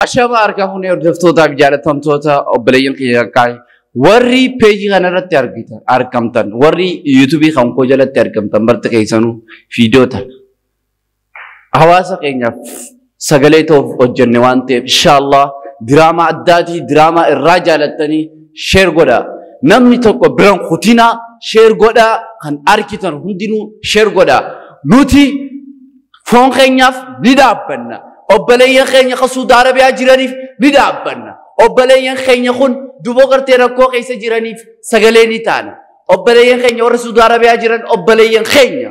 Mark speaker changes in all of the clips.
Speaker 1: Ashama harka fuunee hordoftootaaf jaalatamtoota obboleeyyan kiyya qaqqaali. Warri peejii kanarratti argamtan, warri yuutuubii kan koo jalatti argamtan barta keessanuu fiidoota. Hawaasa keenyaaf sagalee ta'uuf hojjenne waan ta'eef inshaallah diraamaa addaatii diraamaa irraa jaalattanii sheer godhaa. Namni tokko biran kutinaa sheer godhaa, kan argitan hundinuu sheer godhaa. Nuti foon keenyaaf ni dhaabbanna. Obboleeyyan keenya kan Suudi Arabiyaa jiraniif ni dhaabbanna. Obboleeyyan keenya kun duboo gartee rakkoo keessa jiraniif sagalee ni taana. Obboleeyyan keenya warri Suudi Arabiyaa jiran obboleeyyan keenya.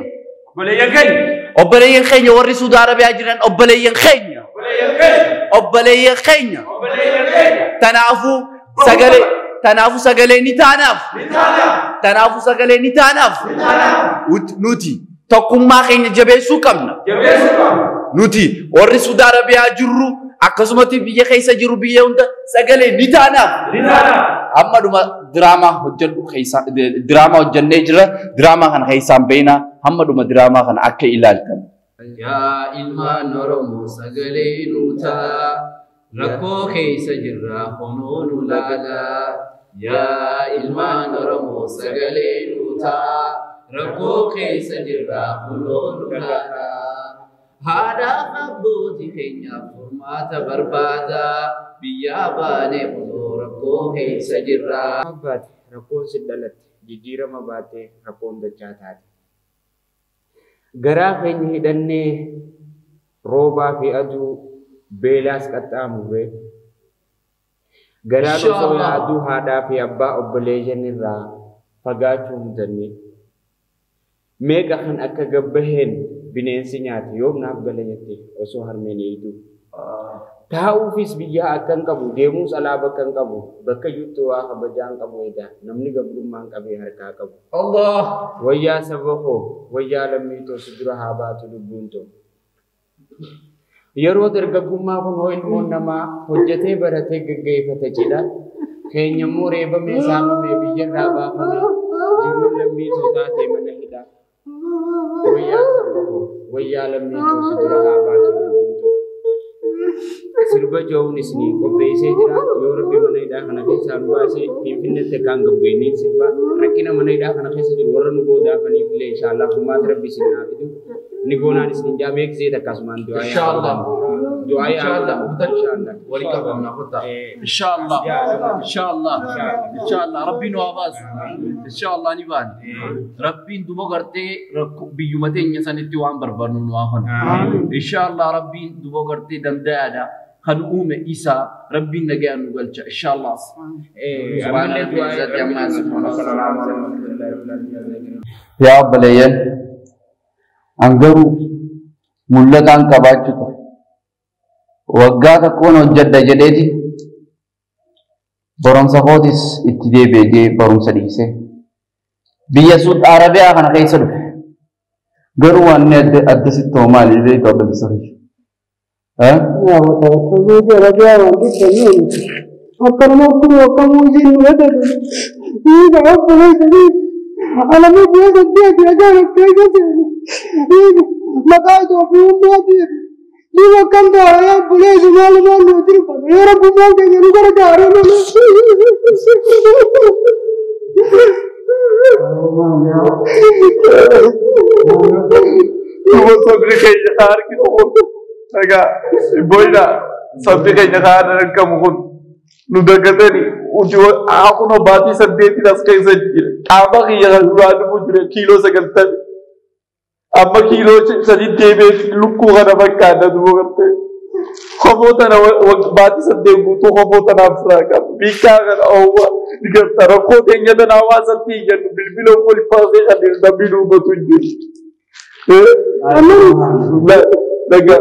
Speaker 2: Obboleeyyan keenya.
Speaker 1: Obboleeyyan keenya warri Suudi Arabiyaa jiran obboleeyyan keenya.
Speaker 2: Obboleeyyan keenya.
Speaker 1: Obboleeyyan keenya.
Speaker 2: Obboleeyyan keenya.
Speaker 1: Tanaafuu sagalee ni taanaaf.
Speaker 2: Ni taanaaf.
Speaker 1: Tanaafuu sagalee ni taanaaf.
Speaker 2: Ni taanaaf.
Speaker 1: Nuti tokkummaa keenya jabeessuu qabna.
Speaker 2: Jabeessuu qabna.
Speaker 1: Nuti warri Suudi Arabiyaa jirru akkasumatti biyya keessa jiru biyya hunda sagalee ni taanaaf.
Speaker 2: Ni taanaaf.
Speaker 1: Amma dhuma diraamaa hojjedhu keessa diraamaa hojjennee jira. Diraamaa kana keessaan beena hamma dhuma diraamaa kana akka ilaaltan.
Speaker 3: Yaa ilmaan Oromoo sagalee nuu ta'a. Rakkoo keessa jirra honoo nu laala. Yaa ilmaan Oromoo sagalee nuu ta'a. Rakkoo keessa jirra honoo nu laala. Haadhaaf abbootii keenyaaf furmaata barbaada. Biyyaa baanee honoo rakkoo keessa jirra.
Speaker 4: Baate rakkoon si dhalatte jijjiirama baatee rakkoon dachaa taate. Garaa keenya hidhannee roobaa fi aduu beelaas qaxxaamurree garaan osoo yaaduu haadhaa fi abbaa obboleeyyan irraa fagaachuu mudannee meeqa kan akka gabbaheen bineensi nyaate yoom naaf gala jette osoo harmeen eeydu. Taa'uufis biyyaa akka hin qabu, deemuus alaa bakka hin qabu, bakka iyyuutti waa kabajaa hin qabu edaa namni gabrummaan qabee harkaa qabu.
Speaker 3: Allah!
Speaker 4: Wayyaa saba koo, wayyaa lammii too si dura haa baatu lubbuun too. Yeroo dargaggummaa kun hoo ilmoon namaa hojjetee baratee gaggeeffate jedha. Keenya immoo reebamee saamamee biyyarraa baafamee jiruun lammii too taatee mana hidhaa. Wayyaa saba koo, wayyaa lammii too si dura haa baatu lubbuun too. Sirba ja'uun isinii qopheessee jira. Yoo Rabbi mana hidhaa kana keessaa nu baasee Finfinneetti akkaan gabbeennii sirba rakkina mana hidhaa kana keessa jiru warra nu boodaafaniif illee inshaallah furmaata Rabbi isin haa fidu. Ni goonaan isin jaa meeksee akkasumaan du'aa yaa
Speaker 3: Inshaallah.
Speaker 4: Du'aa yaa
Speaker 3: Inshaallah.
Speaker 4: Inshaallah.
Speaker 3: Walii qabamna kottaa. Inshaallah. Inshaallah. Inshaallah. Rabbiin nu haa baasu. Inshaallah ni baana. Rabbiin duba gartee rakkoo biyyuma teenya sanitti waan barbaadnu nu haa kennu. Inshaallah Rabbiin duba gartee danda'aadha. Kan uume isaa Rabbiin nagayaan nu galcha. Inshaallah.
Speaker 4: Ammallee du'aa
Speaker 3: Izzati ammaa yasifuun.
Speaker 1: Yaa obboleeyyan, an garuu mul'ataan qabaachuu ture. Waggaa tokkoon hojjedha jedheeti barumsa kootis itti deebi'ee barumsa dhiisee biyya Suudi Arabiyaa kana keessa dhufe. Garuu waan inni adda sitti hoo maali beektu obboleessa kiyya?
Speaker 5: Saudi Arabiyaa waan dhufanii akkanuma akkuma akkamuu isiin nu godhatu. Dhiiga obboleessa alamii biyya saddeeti ajaan of keessa seene. Maqaa Itoophiyummaatiif dhiiga akkam ta'a yaa obboleessa maal maal nu dirfata yoo rabbummaan keenya nu gargaare malee.
Speaker 2: Duuba sabni keenya haa arginu kun. Egaa boyna sabni keenya haa argamu kun nu dagatanii uti kunoo baatii saddeetiin as keessa jira. Qaama kiyya kan duraa dhufu jira kiiloo 90. Amma kiiloo 3 deebi'ee lukkuu kana fakkaata duuba gartee. Kofoo tana baatii 8 guutuu kofoo tanaaf firaa qaba. Biikkaa kana oowwa digarta rakkoo teenya tana hawaasatti iyyannu bilbila wal baasee kan namni nu hubatu hin jiru. Dhagaa.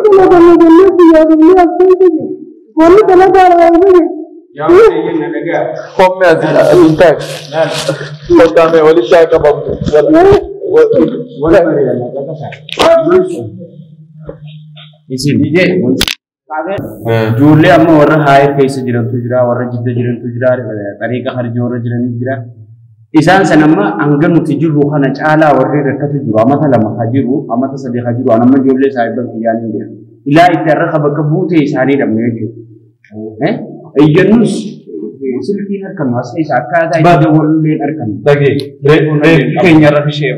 Speaker 5: Wanni kana gaara
Speaker 4: Yaa obboleeyyan na dhagaa.
Speaker 2: Homme asii taa'e. Qotaame walitti haa qabamu.
Speaker 4: Wal mari'anna dhagasaa. Isin ijoollee amma warra haayir keessa jirantu jira, warra jidda jirantu jira, xariiqa harjii warra jiranii jira. Isaan san amma hanga nuti jirru kana caalaa warri rakkatu jiru. Amata 2 haa jiru, amata 3 haa jiru. An amma ijoollee saahiban kiyyaan hin beeku. Ilaa itti har'a bakka buutee isaanii dhabne jechuudha. Iyyannus silkiin harkanu as keessa akkaataa itti dawwalulleen harkanu.
Speaker 2: Dhagee reeffi keenya irra ishee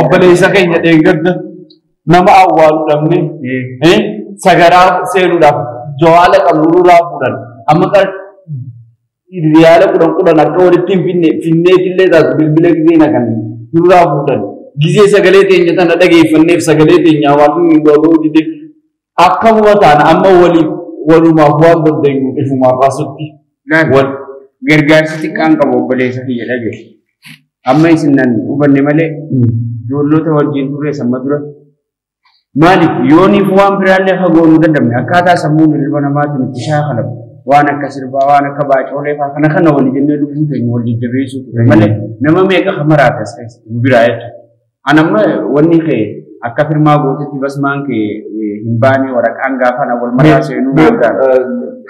Speaker 2: obboleessa keenya dheengadda nama awwaalu dhabne sagaraa seenuudhaaf jawaala qabnu nurraa fuudhan amma riyaala 10 akka walitti hin finne finneetillee taatu bilbila gisee naqan nurraa fuudhan gisee sagalee teenya tana dhageeffanneef sagalee teenya hawaasni hin dhaga'uu dide akkamuma taana amma waliif walumaaf waan dandeenyu ifumaaf asutti
Speaker 4: Gargaarsi xiqqaan qabu obboleessa kiyya dhage. Amma isin nan hubanne malee ijoollota wajjin turre samma dura. Maaliif yooniif waan biraallee fagoo nu dadhabne akkaataa sammuun ilma namaatiin itti shaakalamu waan akka sirbaa waan akka baacoolee fa'aa kana kana walii jennee lubbuu keenya wal jajjabeessuu ture malee nama meeqa hamaraate as keessatti nu biraa jechuudha. Ani amma wanni kee akka firmaa gootetti basmaan kee hin baane waraqaan gaafa na wal maraa seenuu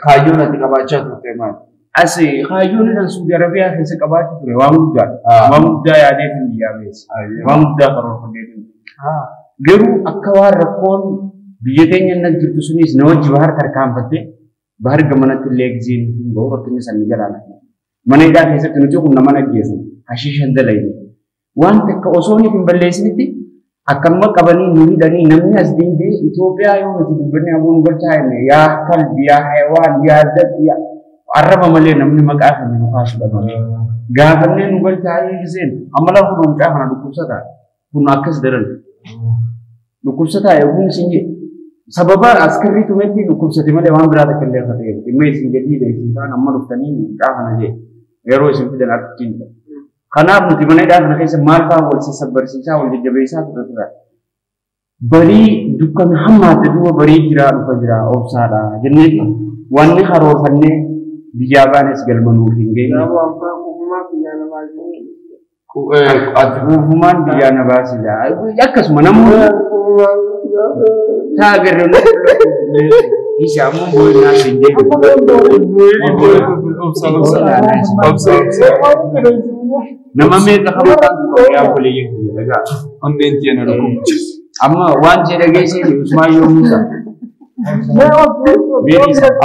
Speaker 1: Kaayyoon ati qabaachaa turte maali?
Speaker 4: As kaayyoon inni Suudi Arabiyaa keessa qabaachaa ture waan guddaa. Waan guddaa yaadeetiin biyyaa keessa. Waan guddaa karoorfadheetiin. Garuu akka waan rakkoon biyya keenya inni jirtu sunis na wajji bahar tarkaanfattee bahar gamanatti illee gizeen hin bahu rakkinni sanni jalaa lafa. Mana hidhaa keessatti nuti kun nama ajjeesne hashiishan dalayne. Waan takka osoo hin balleessinitti akkanuma qabanii nu hidhanii namni as deebi'ee Itoophiyaa yoo nuti dubbannee habuun galchaa jenne yaa kalbi yaa hayawaan yaa dabbi yaa arraba malee namni maqaa keenya nu kaasu dhabame. Gaafannee nu galchaa giseen amma lafa kun mucaa kana dhukkubsataa kun akkas daran dhukkubsataa eeguun isin jedhe sababa askarrii tumetti dhukkubsate malee waan biraa takka illee akka ta'e dhimma isin gadiidha isin kaan amma dhuftanii mucaa kana jedhe yeroo isin fidan argitiin jedha. Kanaaf nuti mana hidhaa kana keessa maal fa'aa wal sassabarsiisaa wal jajjabeessaa ture ture. Barii dukkana hammaate duuba barii jiraa dhufa jira obsaadha jenneeti wanni karoorfannee biyyaa baanes galma nuuf hin geenye. Ati kuufumaan biyyaa na baasila. Akkasuma namoonni taa agarre isa ammoo boo'inaa hin jedhu. Nama meeqa qabataan yaa obboleeyyan kiyya dhagaa.
Speaker 2: Onneen tiyya na dhukkubchis.
Speaker 4: Amma waan jedhe dhageessee Usmaan yoo Muusaa.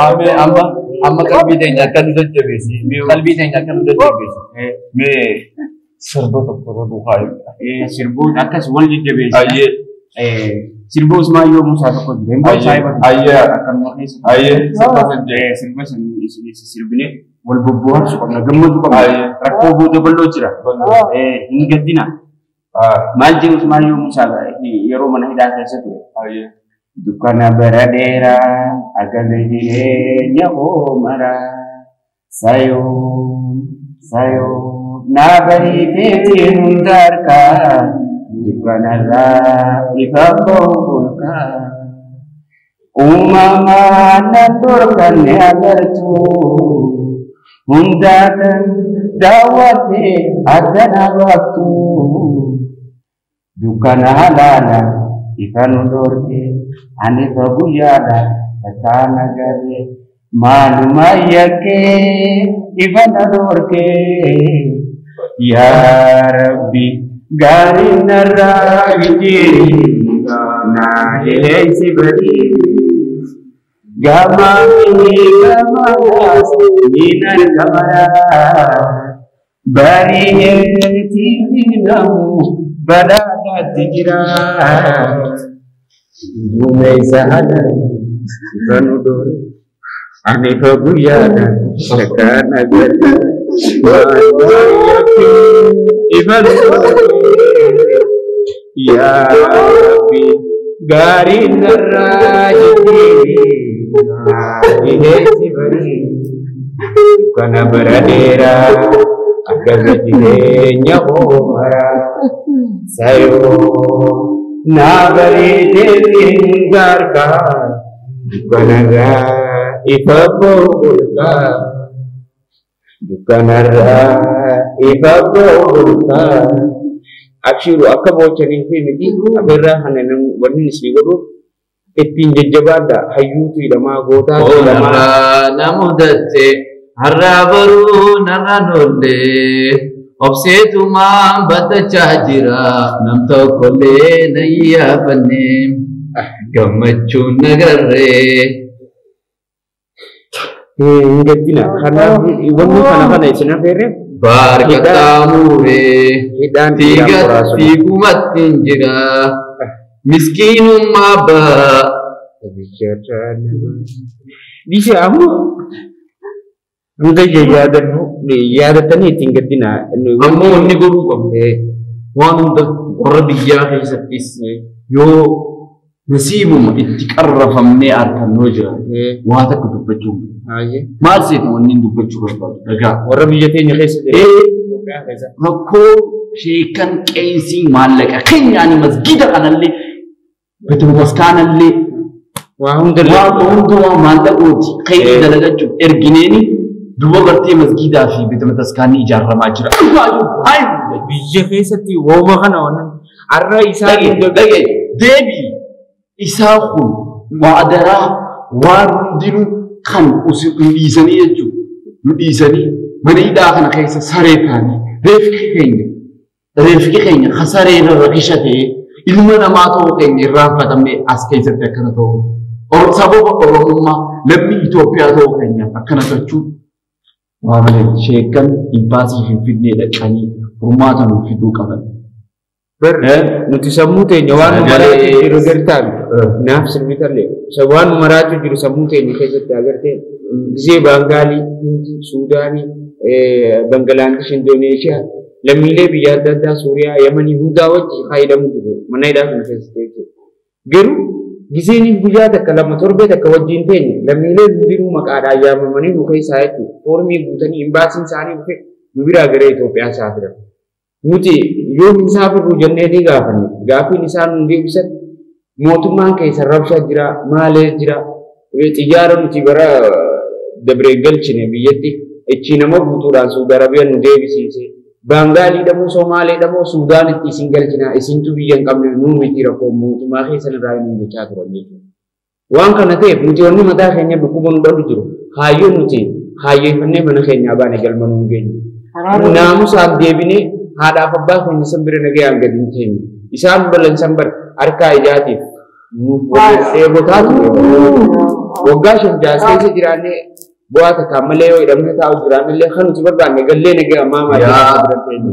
Speaker 1: Amee amma amma qalbii teenya akka nu jajjabeessi. Qalbii teenya akka nu jajjabeessi.
Speaker 2: Mee sirba tokko irra duukaa eegda.
Speaker 4: Sirboota akkas wal jajjabeessi.
Speaker 2: Ayyee.
Speaker 4: Sirba Usmaan yoo Muusaa tokko jira. Hin booda saayiba.
Speaker 2: Ayyee.
Speaker 4: Akkanuma keessa.
Speaker 2: Ayyee. Sirba san jee.
Speaker 4: Sirba san sirbinee wal bobbohaarsu qabna gammadu qabna.
Speaker 2: Ayyee.
Speaker 4: Rakkoo booda bal'oo jira. Hin gaddina. Maal jedhu Usmaan yoo Muusaa yeroo mana hidhaa keessa ture.
Speaker 2: Ayyee.
Speaker 4: Dukkana bara dheeraa agame jireenya hoomaraa sayoo sayoo naa bariiteetiin hunda harkaa dukkanarraa ifa bolkaa uumamaan nan dhorkanne agartuu hundaa kan daawwatte addana baaftu dukkana halaala ifa nu dhorke ani fa guyyaadha takkaan agarre maaluma yakkee ifa na dhorke yaa rabbi gaarii narraa jijjiiri naa heleessi badii gamaa fi gamaas ni argamaraa barii namu badhaadhaatti jira. Dumeessa haala ifa nu dhoore ani fa guyyaadha takkaan agarre maaluma yakkee ifa nu dhoore yaa rabbi gaarii narraa jijjiiri naa dhiheessi barii dukkana bara dheeraa akkami jireenya hoomaraa sayoo naa bareedeetiin gargaa dukkanarraa ifa bolkaa dukkanarraa ifa bolkaa. Abshiiru akka boochanii fi miti afeerraa kana wanni isin godhu ittiin jajjabaadha hayyuutu hidhamaa gootaatu hidhamaa.
Speaker 3: Har'aa na mudatte har'aa baruu narra noollee obseetumaan batachaa jira nam tokkollee na yaafanne gammachuun nagarree.
Speaker 4: Hin gaddina. Kanaaf wanni kana kana isin affeerre
Speaker 3: Baarkataamuree
Speaker 4: hidhaan dhiiraan qoraasudha.
Speaker 3: Fiigumatti hin jira. Miskiinummaa ba'a.
Speaker 4: Dhiise ammoo hunda yaadannu yaadattanii ittiin gaddina.
Speaker 3: Ammoo wanni godhuu qabu. Waan hunda warra biyyaa keessattis yoo nasiibuma itti qarrafamnee argannoo jira. Waa takka dubbachuu. Maal seeta wanni hin dubbachuu barbaadu? Dhagaa.
Speaker 4: Warra biyya teenya keessa jiran. Itoophiyaa keessa.
Speaker 1: Rakkoo sheekan qeensii maallaqa keenyaan masgida kanallee beekumsaanallee
Speaker 4: Waa hunda
Speaker 1: waan hundumaa maallaqooti keenya dalagachuuf ergineeni duuba gartee masgidaa fi beekumsaanii ijaaramaa jira.
Speaker 4: Biyya keessatti wooma kana wannan har'a isaan
Speaker 1: Dhage deebii isaa kun waadaraa waan hundinuu kan nu dhiisanii jechuudha. Nu dhiisanii mana hidhaa kana keessa saree ta'anii reefki keenya ka saree irra risha ta'ee ilma namaa ta'uu keenya irraanfatamnee as keessatti akkana ta'uu. Sababa Oromummaa lammii Itoophiyaa ta'uu keenyaaf akkana gochuun waa malee sheekan imbaasii Finfinnee dhaqanii furmaata nuuf fiduu qaban.
Speaker 4: Nuti sammuu teenya waan nu maraatu jiru gartaan naaf sirbitallee waan nu maraatu jiru sammuu teenya keessatti agartee gisee Baangaalii, Hindii, Suudaanii, Bangalaandish, Indoneeshiyaa lammiilee biyya adda addaa Suuriyaa, Yamanii hundaa wajji fayyadamu jiru mana hidhaa kana keessatti jechuudha. Garuu giseen guyyaa takka lama torbee takka wajjin teenye lammiilee hundinuu maqaadhaan yaamamanii nu keessaa jechuudha. Foormii guutanii imbaasiin isaanii dhufe nu biraa gara Itoophiyaa saafiran. Nuti yoo hin saafirru jennee ni gaafanne. Gaaffiin isaan nu deebisan mootummaan keessa rabshaa jira, maalee jira. Xiyyaara nuti bara dabree galchine biyyatti ichi nama guutuudhaan Suudi Arabiyaan nu deebisiise. Baangaalii dhamoo Somaalee dhamoo Suudaanitti isin galchina isintu biyya hin qabne nuu miti rakkoo mootummaa keessan irraa hin jechaa turan jechuudha. Waan kana ta'eef nuti wanni mataa keenya dhukkuba nu dhalu jiru kaayyoo nuti kaayyeeffannee mana keenyaa baane galma nu hin geenye. Naamusaan deebinee haadhaaf abbaa keenya san bira nagayaan gadi hin teenye. Isaan balan san bara harkaa ijaatiif nuuf dheebotaa ture. Waggaa 5 jaas keessa jiraannee bu'aa takkaan malee yoo hidhamne taa'u jiraannellee kan nuti barbaanne gallee nagaya maamaa bira teenye.